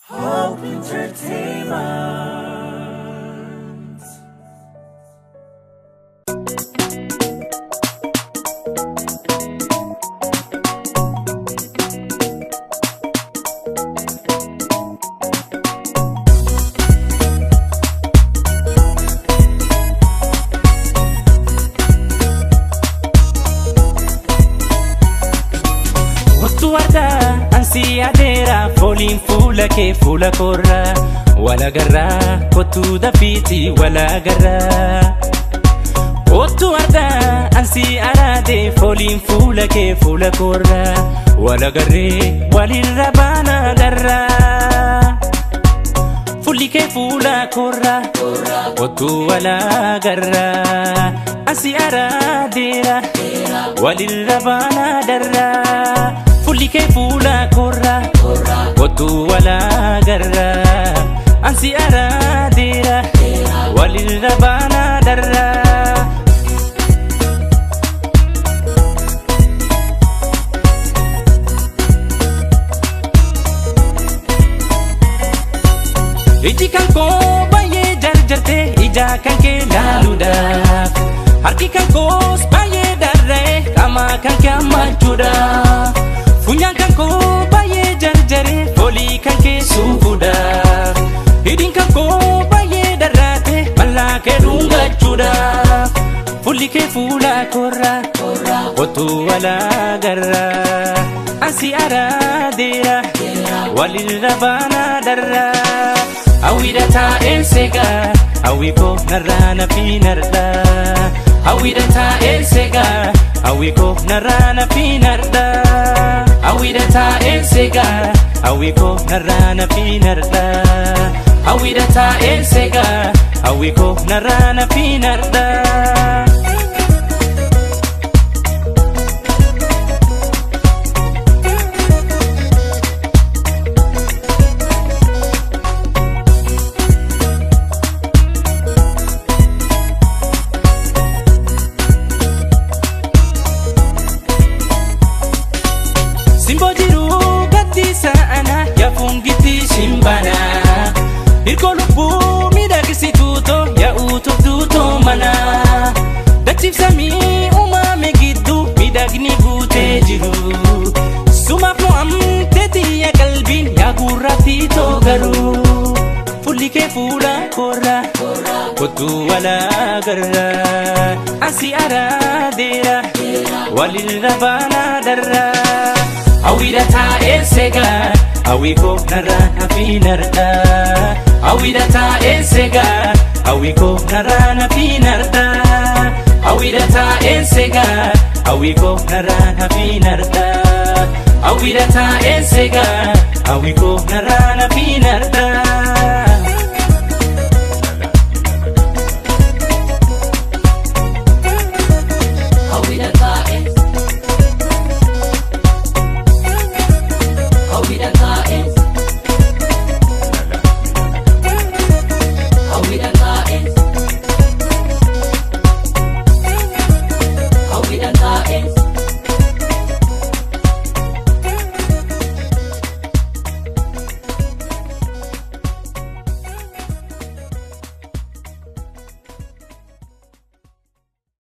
Hope Entertainment. Wattu wardaa ansi adeera fooliin fuula kee fuula koorraa walagarraa kottuu dafiiti walagarraa. Wattu wardaa ansi araade fooliin fuula kee fuula koorraa walagarree walirra baana darraa. Fuulli kee fuula koorraa kottuu walagarraa ansi araadeera walirra baana darraa. Fuulli kee fuula koorraa kottuu walagarraa ansi araadeera walirra baana darraa. Iji kan koo baay'ee jarjarte ija kan kee laaluudhaaf, harki kan koos baay'ee darra'e qaama kan kee hammachuudhaaf, funyaan kan koo baay'ee jarjare foolii kan kee suufuudhaaf, hidhiin kan koo baay'ee darraate bal'aa kee dhungachuudhaaf. Fuulli kee fuula koorraa kottuu walagarraa ansi araadeera walirra baana darraa. Hawwiidha taa'een seegaa hawwi koo narraa na fiinarraa. Hawwiidha taa'een seegaa hawwi koo narraa na fiinarraa. Hawwiidha taa'een seegaa hawwi koo narraa na fiinarraa. Hawwiidha taa'een seegaa hawwi koo narraa na fiinarraa. Simboo jiruu gaddisa ana yaafungiti shimbana. Hirkoo lubbuu miidhagsituu too yaa'uutu duutoo mana. Dachiifsamii uumame gidduu miidhagni guutee jiru. Sumaaf mo'amtee xiyya qalbiin yaa gurraattii too garuu. Fuulli kee fuula koorraa kottuu walagarraa ansi araadeera walirra baana darraa. Hawwiidha taa'een seegaa hawwi koo narraa na fiinarraa. Hawwiidha taa'een seegaa hawwi koo narraa na fiinarraa. Hawwiidha taa'een seegaa hawwi koo narraa na fiinarraa. Hawwiidha taa'een seegaa hawwi koo narraa na fiinarraa.